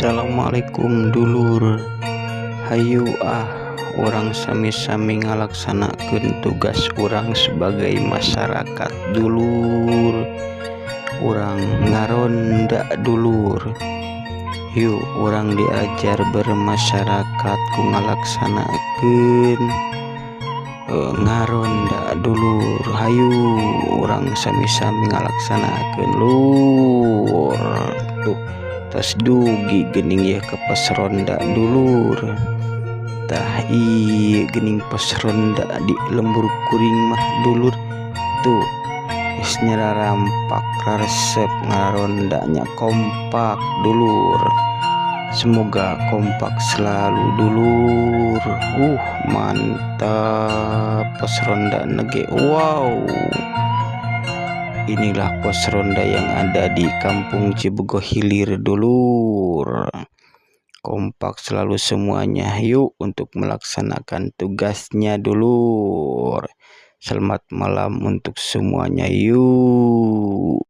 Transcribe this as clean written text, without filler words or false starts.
Assalamualaikum, dulur. Hayu ah, urang sami-sami ngalaksanakeun tugas urang sebagai masyarakat, dulur. Urang ngaronda, dulur. Yuk, urang diajar bermasyarakat ku ngalaksanakeun ngaronda, dulur. Hayu urang sami-sami ngalaksanakeun, lur. Tuh, tos dugi geuning yeuh ka pos ronda, dulur. Tah, ieu geuning pos ronda di lembur kuring mah, dulur. Tuh, geus nyararampak, raresep ngaronda nya, kompak, dulur. Semoga kompak selalu, dulur. Mantap pos ronda ge. Wow, inilah pos ronda yang ada di Kampung Cibogo Hilir, dulur. Kompak selalu semuanya, yuk, untuk melaksanakan tugasnya, dulur. Selamat malam untuk semuanya, yuk.